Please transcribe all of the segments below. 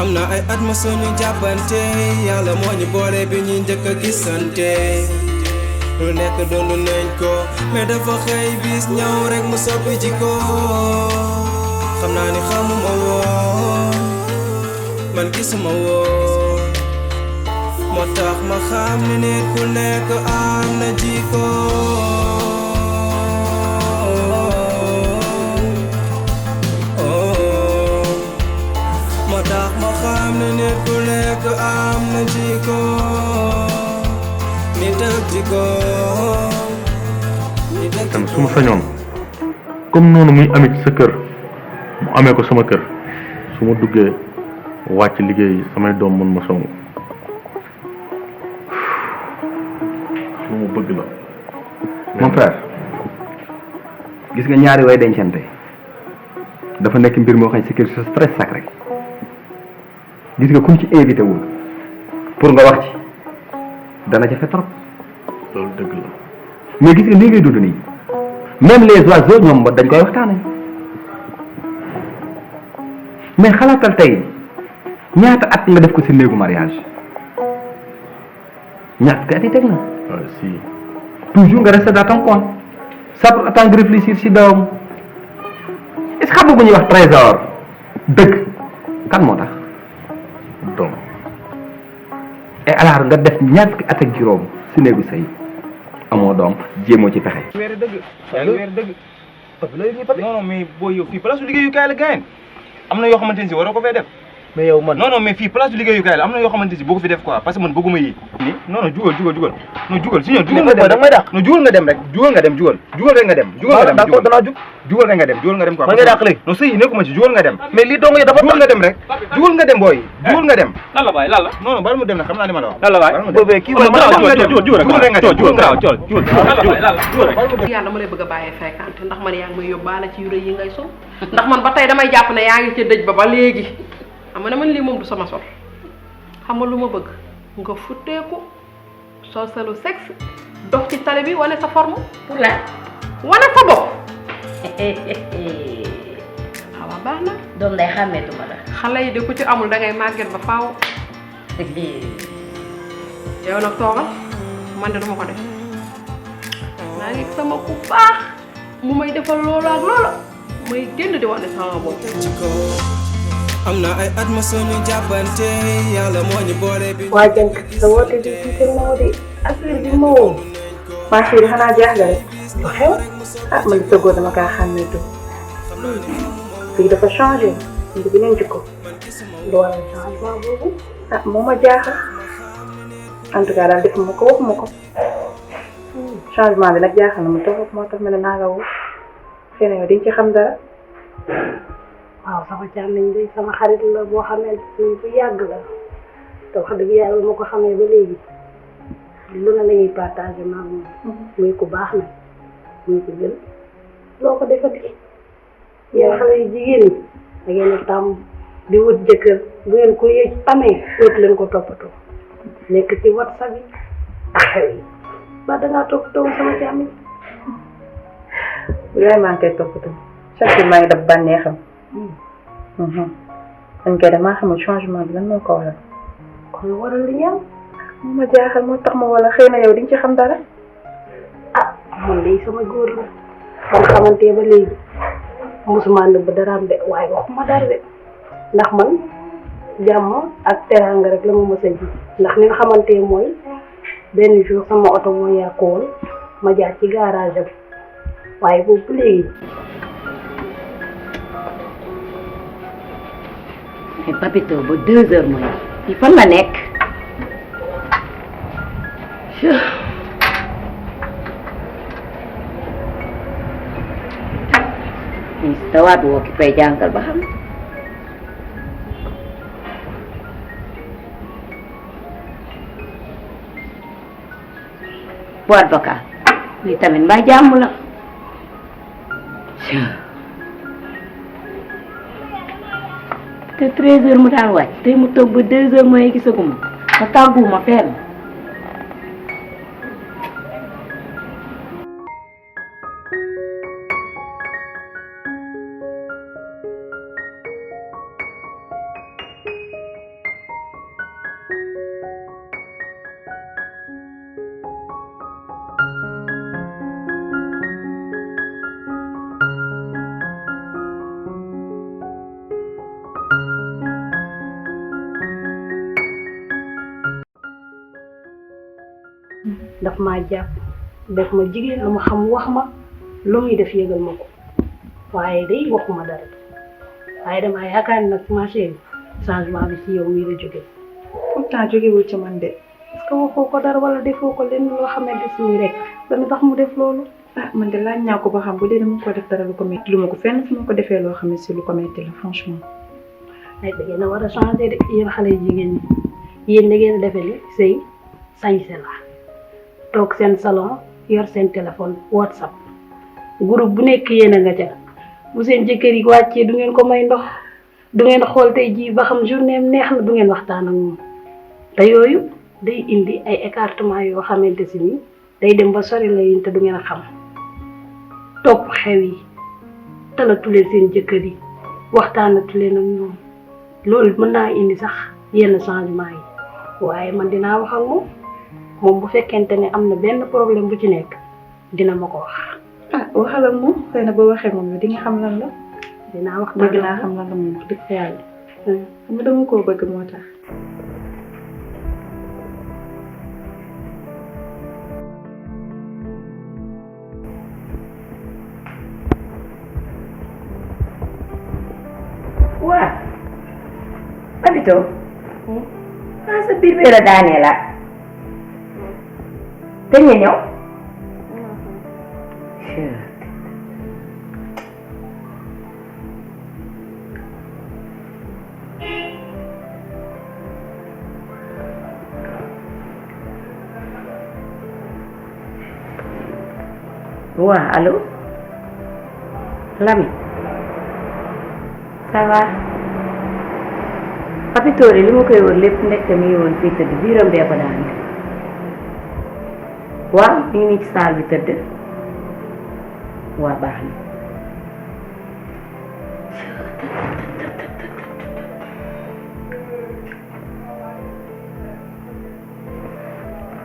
am na ay at ma suñu jàppante yàlla moo ñu boole bi ñuy njëkk a gisante lu nekk doon nañ ko mais dafa xëy bis ñëw rek mu soppi jikko xam naa ni xamuma woon man gisuma woon moo tax ma xam ni nit ku nekk am na jikko nit ku nekk am na jikko nit ak jikko tam su ma sañoon comme noonu muy amee ci sa kër mu amee ko sama kër su ma duggee wàcc liggéey samay doom mën ma song lu mu bëgg la mon frère gis nga ñaari way dencante dafa nekk mbir moo xam ne sécurité c'est très sacré gis nga kuñ ci invité wul pour nga wax ci dana jafe trop loolu dëgg la mais gis nga nii ngay dund nii même les oiseaux ñoom dañ koy waxtaane mais xalaatal tey ñaata at nga def ko si néegu mariage ñaata at yi teg na si toujours nga rester dans ton coin ça pour attendre de réfléchir si doom est-ce que xam nga bu ñuy wax trésor dëgg kan moo tax doom et alors nga def ñaar fukki at ak juróom si néegu sëy amoo doom jéemoo ci pexe. weer dëgg yaa ngi weer dëgg non non mais boo yow fii place liggéeyukaay la gayen am na yoo xamante ne si waroo ko fee def mais yow man non non mais fii place liggéeyukaay la am na yoo xamante ne si boo ko fi def quoi parce que man bëgguma yi ni non non jugal non jugal si ñoom jugal nga dem da may dàq non jugal nga dem rek jugal rek nga dem d'accord danaa jug jugal rek nga dem quoi man ngay dàq léegi non sëy nekkuma ci jugal nga dem mais lii dong dafa jugal nga dem rek jugal nga dem booy jugal nga dem lan la baay lan la non non bala mu dem nag xam naa li ma la wax lan la baay boobee kii wala yàlla ma lay bëgg a bàyyee fréquenté ndax man yaa ngi may yóbbaale ci yu rëy yi ngay sol ndax man ba tey damay jàpp ne yaa ngi ca dëj ba léegi xam nga ne man lii moom du sama sol xam nga lu ma bëgg nga futteeku sol sa lu sexe dox ci tali bi wane sa forme pour la wane sa bopp waaw baax na doom day xàmmeetuma la xale yi de ku ci amul da ngay màgget ba faaw yow nag toogal man de duma ko def maa ngi sama ku baax mu may defal loolu ak loolu may génn di wane sama bopp am na ay at ma suñu jàppante yàlla moo ñu boole bi waa jant sa woote bi ci moo di affaire bi moo maa chéri xanaa jaaxle rek lu xew ah man tëggoo dama kaa xàmmeetu fii dafa changé indi beneen jikko lu waral changement boobu ah moo ma jaaxal en tout cas daal defuma ko waxuma ko changement bi nag jaaxal na ma trop moo tax ma ne naa nga woo xëy na yow diñ ci xam dara waaw sama càmmiñ bi sama xarit la boo xamante ni bu yàgg la te wax dëgg yàlla moo ko xamee ba léegi lu ne la ñuy partagé maag moom muy ku baax nag muy ko jël loo ko defati yéen xale yu jigéen ñi da ngeen a tàmm di wut jëkkër bu ngeen ko yëg amee wut leen ko toppatoo nekk ci WhatsApp yi ak xew yi ba dangaa toppatoo sama càmmiñ yaay maa ngi koy toppatoo chaque jour maa ngi def bànneexam dañ koy def maa xamul changement bi lan moo ko waral kon waral li ñaaw moo ma jaaxal moo tax ma wala xëy na yow di nga ci xam dara ah man de sama góor la man xamante ba léegi mosuma nëbb daraam de waaye waxuma dara de ndax man jàmm ak teraanga rek la ma mës a ji ndax ni nga xamante mooy benn jour sama oto moo yàqu woon ma jaar ci garage am waaye boobu ba léegi Papito ba 2 heures mooy fii fan la nekk tawaat woo ki koy jàngal ba xam boîte vocale lii tamit mbaa jàmm la te 13h mu daan wàcc tey mu toog ba 2h mooy gisaguma ma tàgguwuma fenn daf maa jàpp def ma jigéen lu ma xam wax ma lu muy def yëgal ma ko waaye day waxuma dara waaye damaa yaakaar ni nag ma chérie changement bi ci yow mii la jóge pourtant jógewul ci man de est-ce que waxoo ko dara wala defoo ko lenn loo xamante si nii rek dana tax mu def loolu ah man de laaj naa ko ba xam bu dee dama ko def dara lu ko métti lu ma ko fenn fu ma ko defee loo xam ne si lu ko métti la franchement ay da ngeen a war a changer de yéen xale jigéen ñi yéen da ngeen a defee li sëy sañse la toog seen salon yor seen téléphone WhatsApp groupe bu nekk yéen a nga ca bu seen jëkkër yi wàccee du ngeen ko may ndox du ngeen xool tey jii ba xam journée neex na du ngeen waxtaan ak moom te yooyu day indi ay écartement yoo xamante si ni day dem ba sori la yéen te du ngeen a xam topp xew yi talatu leen seen jëkkër yi waxtaanatu leen ak ñoom loolu mën naa indi sax yenn changement yi waaye man dinaa wax ak moom bu fekkente ne am na benn problème bu ci nekk dina ma ko wax. ah waxal ak moom xëy na ba waxee moom di nga xam lan la. dinaa wax bëgg naa xam lan la moom dëgg fa yàlla. xam nga dama koo bëgg moo tax. waa Papito ah sa biir bee la daanee la te nga ñëw waa allo Lamine ça va Papito li ma koy wër lépp ndekk mi ngi woon fii tëdd biiram bee ko daan waaw mi ngi nii ci saal bi tëdd waa baax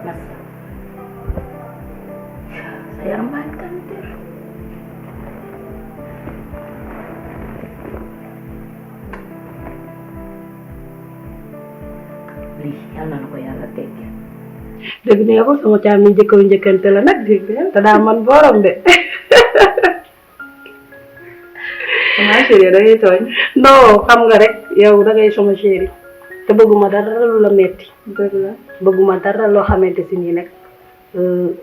na sa yaram baa ngi tàng tër lii yàlla na ko yàlla tegge dëgg neexul sama caam mi njëkkaw njëkkante la nag dégg te daa man borom de ma chérie da ngay tooñ. non xam nga rek yow da ngay sama chérie te bëgguma dara lu la metti dëgg la bëgguma dara loo xamante si nii nag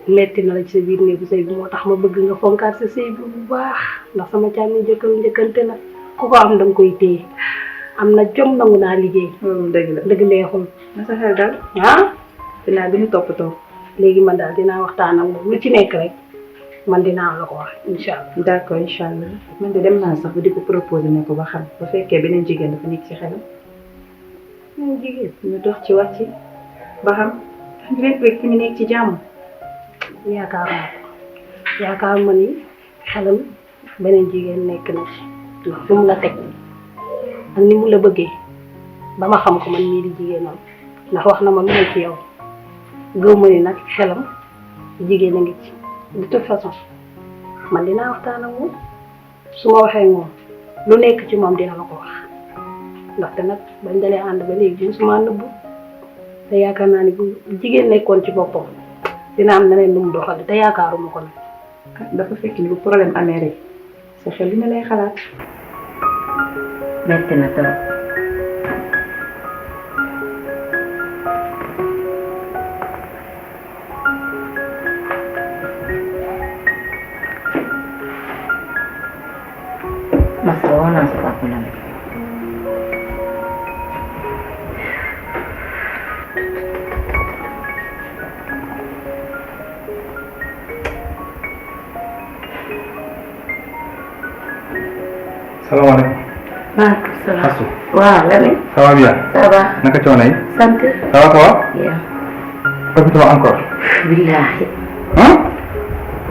metti na la ci sa biir néegu sëy bi moo tax ma bëgg nga fonkaat sa sëy bi bu baax ndax sama caam mi njëkkaw njëkkante la ku ko am danga koy téye am na jom nangu naa liggéey dëgg la dëgg neexul na sa xel daal ah dinaa bi ñu toppatoo léegi man daal dinaa waxtaan ak moom lu ci nekk rek man dinaa la ko wax incha allah. d'accord incha allah man de dem naa sax ba di ko proposé ne ko ba xam bu fekkee beneen jigéen dafa nekk ci xelam. beneen jigéen ñu dox ci wax ci ba xam lépp rek fi ñu nekk ci jàmm. yaakaaruma ni xelam beneen jigéen nekk na ci ndax fi mu la teg ak ni mu la bëggee ba ma xam ko man mii di jigéenam ndax wax na ma lu ne ci yow gëw ma ni nag xelam jigéen a ngi ci de toute façon man dinaa waxtaan ak moom su ma waxee moom lu nekk ci moom dina la ko wax ndaxte nag bañ dalee ànd ba léegi musuma nëbbu te yaakaar naa ni bu jigéen nekkoon ci boppam dina am neneen lu mu doxal te yaakaaruma ko nag. dafa fekk ni bu problème amee rek sa xel dina lay xalaat. metti na trop. Masona sa papa lang. salaamaaleykum. maaleykum salaam. Astou. waaw la ne. ça va bien. ça va. naka coono yi. sant. ça va quoi. bien. profité encore. billaahi. ah.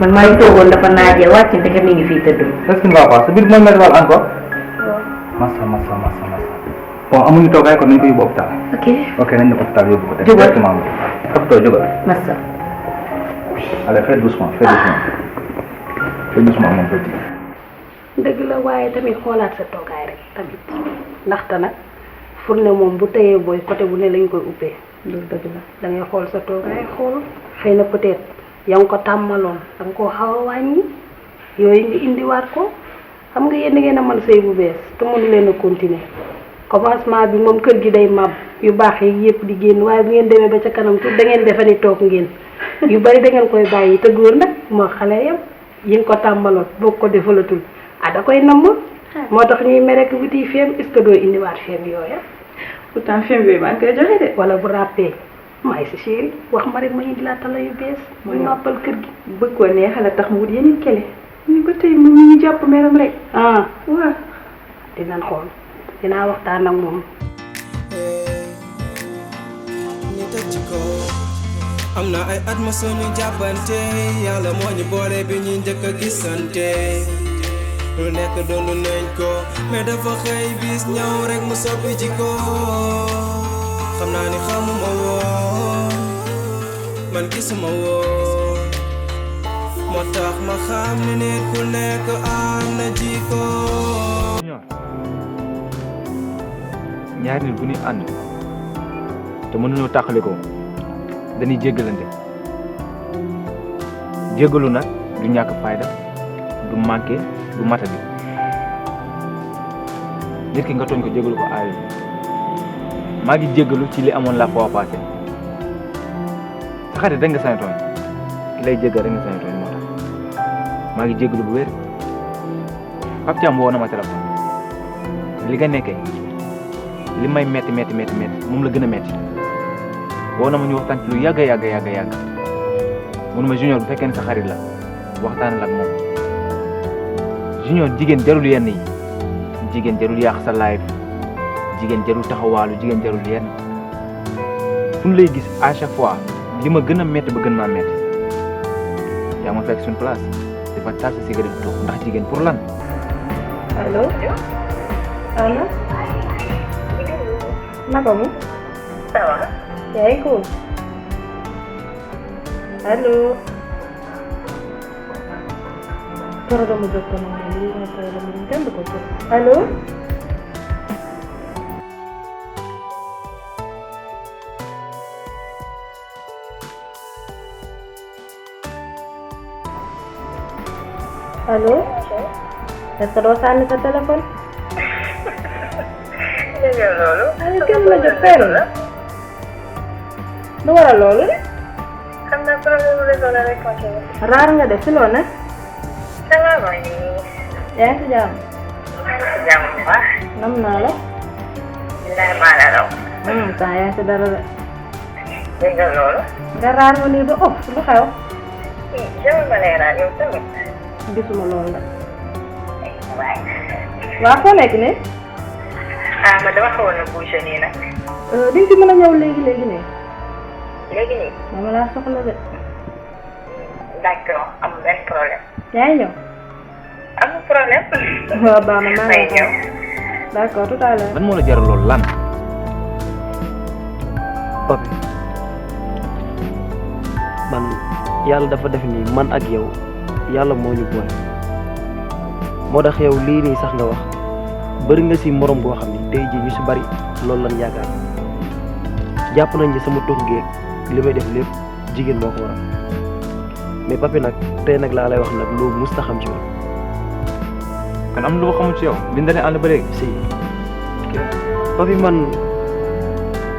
man maa ngi toogoon dafa naajee wàcc ndeke mi ngi fii tëdd. est-ce que ne va pas sa biir mooy métti wàll encore. massa. bon amuñu toogaay kon nañu ko yóbbu hôpital. ok nañu ko hôpital yóbbu ko. Jógal directement moom. hôpital jógal. massa. allez fais doucement mon petit. dëgg la waaye tamit xoolaat sa toogaay rek tamit ndaxte nag fourne moom bu tëyee booy côté bu ne lañ koy uppee loolu dëgg la da ngay xool sa toogaay xool xëy na peut-être yaa ngi ko tàmmaloon da nga koo xaw a wàññi yooyu nga indiwaat ko xam nga yéen ngeen a mën sëy bu bees te mënu leen a continuer commencement bi moom kër gi day mab yu baax yi yëpp di génn waaye bu ngeen demee ba ca kanam tuuti da ngeen defe ni toog ngeen yu bari da ngeen koy bàyyi te góor nag moo xale yam yi nga ko tàmbaloon boo ko defalatul da koy namm moo tax ñuy mere ak wuti feem est-ce que doo indiwaat feem yooya pourtant film yooyu maa ngi koy joxe de. wala bu ràppee maay si chéri wax ma rek ma indi laa tala yu bees mu noppal kër gi bëgg ko neexal a tax mu wut yeneen kele. ñu ba tey mu ñu jàpp meram rek. waaw dinañ xool dinaa waxtaan ak moom. ñu teg ci kaw am na ay at ma suñu jàppante yàlla moo ñu boole bi ñu njëkk a gisante lu nekk doonu nañ ko mais dafa xëy bis ñëw rek mu soppi ci ko xam naa ni xamuma woon man gisuma woon moo tax ma xam ni nit ku nekk am na jikko. ñaari nit bu ñuy ànd te mënuñoo tàqali ko dañuy jéggalante jéggalu nag du ñàkk fayda du manqué du matadi nit ki nga tooñ ko jéggalu ko aayu maa ngi jéggalu ci li amoon la fois passé sa xarit rek nga sañ tooñ ki lay jéggal rek nga sañ tooñ moo tax maa ngi jéggalu bu wér Pape Thiam woo na ma téléphone li nga nekkee li may metti moom la gën a metti woo na ma ñu waxtaan ci lu yàgg mënu ma Junior bu fekkee ne sa xarit la waxtaan ak moom Junior jigéen jarul yenn yi jigéen jarul yàq sa life jigéen jarul taxawaalu jigéen jarul yenn fu ñu lay gis à chaque fois li ma gën a metti ba gën maa metti yaa ma fekk suñu place dafa taal sa cigarette toog ndax jigéen pour lan. allo. allo. naka mu. ça va. yaa ngi cool. allo. Toro dama jóg ko nag lii mooy toro dama jóg kenn du ko jóg. allo. allo. est-ce que doo sànni sa téléphone. dégg nga loolu. kenn la jot fenn la. lu waral loolu. xam naa problème réseau la rek. raar nga def si loolu nag. ça va maa ngi nii. yaa ngi si jàmm. maa ngi si jàmm bu baax. nam naa la. bilaay maa la raw. saa yaa ngi si dara de. dégg nga loolu. nga raar ma nii ba lu xew. jamais ma lay raar yow tamit. gisuma loolu la. waa foo nekk nii. ma dama xawoon na bouché nii nag. di nga ci mën a ñëw léegi nii. léegi nii. dama laa soxla de. d'accord amul benn problème. yaa ngi ñëw. amul problème. waaw baax na maa ngi ñëw. d'accord tout à l'heure. lan moo la jaral loolu lan. Papi man yàlla dafa def nii man ak yow yàlla moo ñu boole moo tax yow lii nii sax nga wax bëri nga si morom boo xam ni tey jii ñu si bari loolu lan yaakaar jàpp nañ ni sama tux geeg li may def lépp jigéen moo ko waral mais papi nag tey nag laa lay wax nag loolu mus ta xam ci man. kon am lu ma xamul ci yow biñ dalee ànd ba léegi. si papi man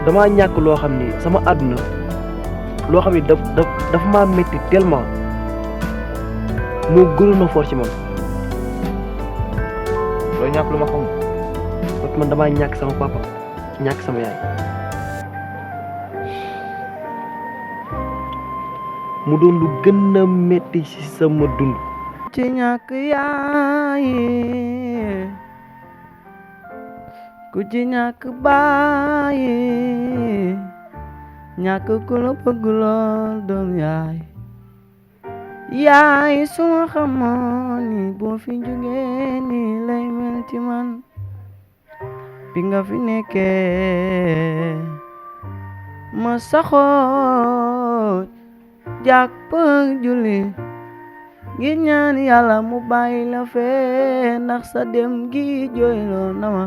damaa ñàkk loo xam ni sama àdduna loo xam ni dafa maa métti tellement moo gënoon a fort ci man. loolu ñàkk lu ma xamul. parce que man damaa ñàkk sama papa ñàkk sama yaay mu doon lu gën a métti ci sama dund. ci ñàkk yaay ku ci ñàkk bàyyi ñàkk ku la bëgg lool doom yaay suma xamoon ni boo fi jógee ni lay mel ci man bi nga fi nekkee ma saxoo jàpp julli ngir ñaan yàlla mu bàyyi la fee ndax sa dem gi jooyloo na ma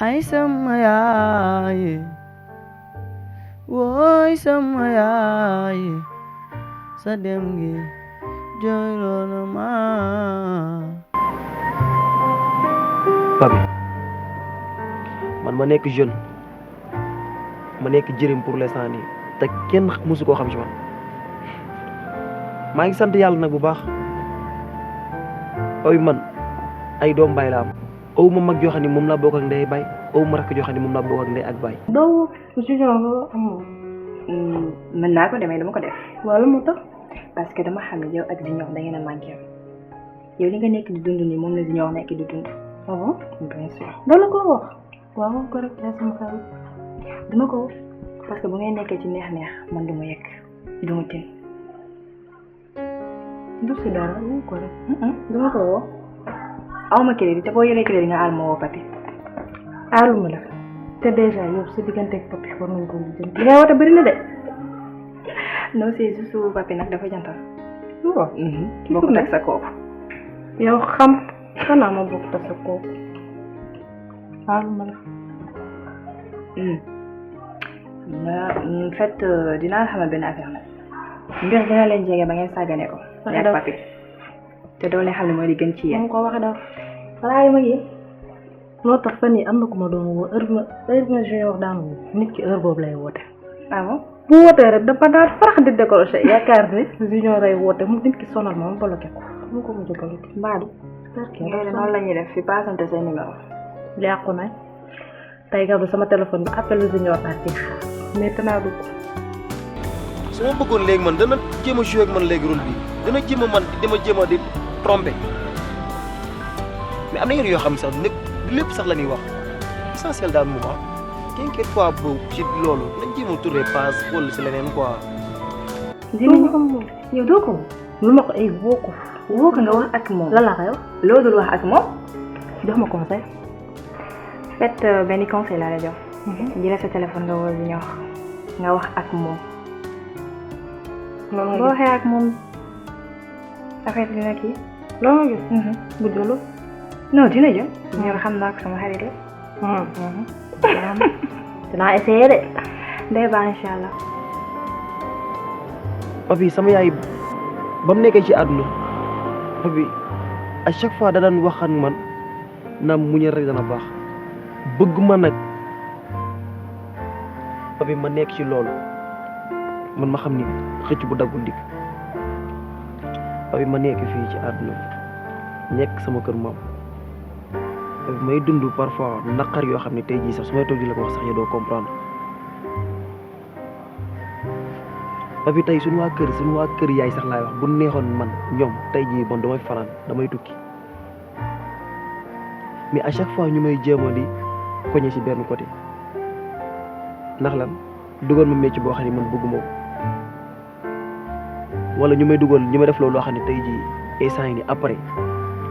ay sama yaay wooy sama yaay sa dem gi jooyloo na ma. Papi man ma nekk jeune ma nekk jërim pour l'instant nii te kenn mësu koo xam ci man maa ngi sant yàlla nag bu baax ooy man ay doom baay la am aw ma mag joo xam ne moom laa bokk ak ndey baay aw ma rakk joo xam ne moom laa bokk ak ndey ak baay. doo Junior loolu amul. mën naa ko demee dama ko def. wala moo tax. parce que dama xam ne yow ak Junior da ngeen a manqué yow li nga nekk di dund nii moom la Junior nekk di dund. ah bon bien sûr. dala ko wax. waaw ko rek yaa sama xarit. dama ko parce que bu ngeen nekkee ci neex-neex man du ma yegg du ma tin. du si dara du ko rek. dama ko woo. aw ma crédit te boo yoree crédit nga aal ma woo Papi. aaluma la te déjà yow sa diggante ak Papi war nañ ko lijjanti. li ngay woote bëri na de. non c'est juste Papi nag dafa jantal. waaw. bokkut ak sa kooku. yow xam xanaa ma bokkut ak sa kooku. aaluma la. en fait dinaa la xamal benn affaire nag. mbir dina leen jege ba ngeen sàggane ko. yaa Papi te doo leen xam ne mooy li gën ci yéen. ko waxe daal xanaa yi ma ngi loo tax fan yii am na ku ma doon woo heure ma Junior daan woo nit ki heure boobu lay woote. ah bon bu wootee rek dafa daal farax di décroché yaakaar ne Junior lay woote mu nit ki sonal ma bloqué ko mu ko mujj bloqué. Mbadou. noonu la ñuy def fi passante seen numéro. yàqu na tey gàddu sama téléphone bi appel Junior daal di xaar mais tanaa dugg. su ma bëggoon léegi man dana jéem a joué ak man léegi rôle bi dana jéem a man dama jéem a di trompé mais am na yenn yoo xam ne sax lépp lépp sax la ñuy wax essentiel daal moom ah t'inquiète pas bro ci loolu nañ jéem a tourné passe xool si leneen quoi. dinañ ko moom yow doo ko lu ma ko ay woo ko nga wax ak moom. lan la koy wax loo dul wax ak moom. jox ma conseil. fait benn conseil laa la jox. jëlee sa téléphone nga woo Junior nga wax ak moom. loolu boo waxee ak moom affaire bi dina kii. loolu nga gis. bu jëlu. non dina jël. Junior xam naa ko sama xarit la. dinaa essayé de. day baax incha allah. Papi sama yaay ba mu nekkee ci àdduna Papi à chaque fois da daan wax ak man naam muñal rek dana baax bëgg ma nag Papi ma nekk ci loolu man ma xam ni xëcc bu daggul ndig Papi ma nekk fii ci àdduna nekk sama kër maam Papi may dund parfois naqar yoo xam ne tey jii sax su may toog di la ko wax sax yow doo comprendre Papi tey suñu waa kër yaay sax laay wax bu neexoon man ñoom tey jii man damay fanaan damay tukki mais à chaque fois ñu may jéem a di koñe ci benn côté ndax lan dugal ma métier boo xam ne man bëgguma ko wala ñu may def loolu loo xam ne tey jii instant yi ni après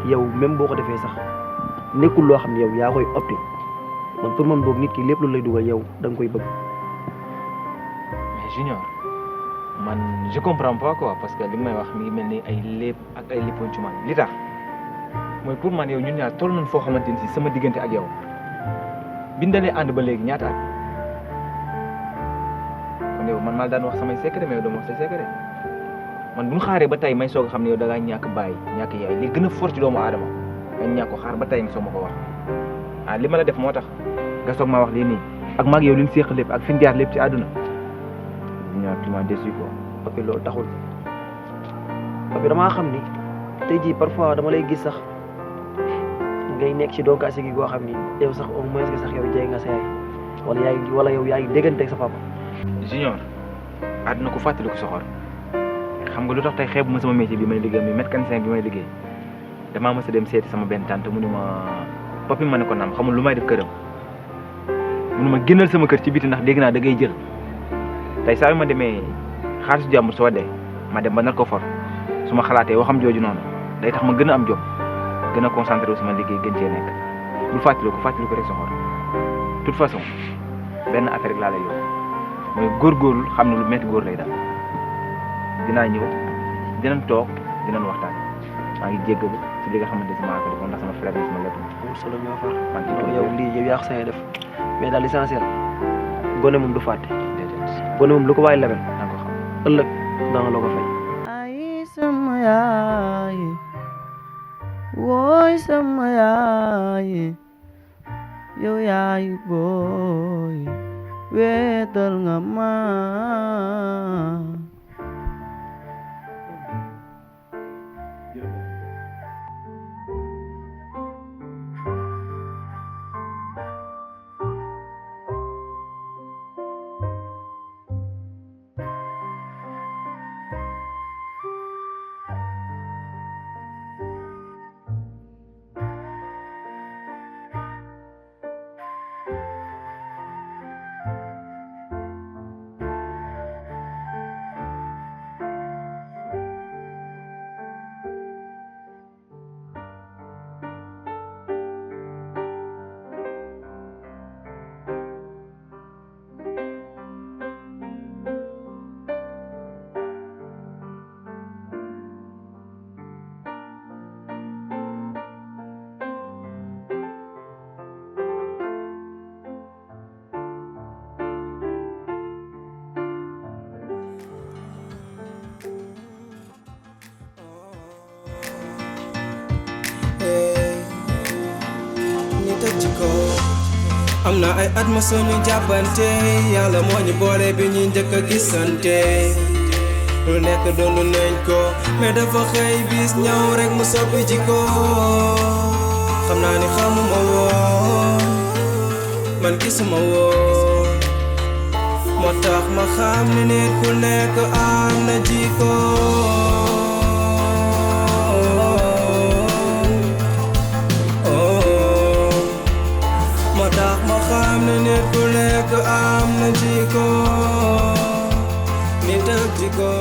yow même boo ko defee sax nekkul loo xam ne yow yaa koy opté man pour man boog nit ki lépp lu lay dugal yow da nga koy bëgg. mais Junior man je comprends pas quoi parce que li may wax mi ngi mel ni ay lépp ak ay lippoon ci man li tax mooy pour man yow ñun ñaar toll nañ foo xamante ni si sama diggante ak yow bindalee ànd ba léegi ñaata at kon yow man maa daan wax samay secret mais yow doo wax say secret man bu ñu xaaree ba tey may soog a xam ne yow da ngaa ñàkk bàyyi ñàkk yaay li gën a fort ci doomu aadama nga ñàkk ko xaar ba tey nga soog ma ko wax ah li ma la def moo tax nga soog maa wax lii nii ak maag yow li ñu séq lépp ak fi ñu jaar lépp ci àdduna ñaar tu m'as déçu quoi. Papi loolu taxul Papi damaa xam ni tey jii parfois dama lay gis sax ngay nekk ci donkaase gi goo xam ni yow sax au moins que sax yow jege nga sa yaay wala yow yaa ngi dégganteeg sa papa. Junior àdduna ko fàttali ko soxor xam nga lu tax tey xeebu ma sama métier bi may liggéey mi mécanicien bi may liggéey damaa mës a dem seeti sama benn tante mu ne ma papi ma ne ko naam xamul lu may def këram munuma génnal sama kër ci biti ndax dégg naa da ngay jël tey saa yu ma demee xaalisu jàmbur soo dee ma dem ba nar ko for su ma xalaatee waxam jooju noonu day tax ma gën a am jom gën a concentré wu sama liggéey gën cee nekk lu fàttali ko rek soxor toute façon benn affaire rek laa lay yóbbu mooy góorgóorlu xam ne lu métti góor lay dal dinaa ñëw dinañ toog dinañ waxtaan maa ngi jéggalu ci li nga xamante si maa ko defoon ndax sama frère bi sama lépp amul solo ñoo far maa ngi yow lii yow yaa ko sañ def mais daal l'essentiel gone moom du fàtte déedéet gone moom lu ko waay lebel naa ko xam ëllëg danga la ko fay ay sama yaay wooy sama yaay yow yaay booy weetal nga ma am na ay at ma suñu jàppante yàlla moo ñu boole bi ñuy njëkk a gisante lu nekk doonu nañ ko mais dafa xëy bis ñëw rek mu soppi jikko xam naa ni xamuma woon man gisuma woon moo tax ma xam ni nit ku nekk am na jikko moo tax ma xam ni nit ku nekk am na jikko nit ak jikko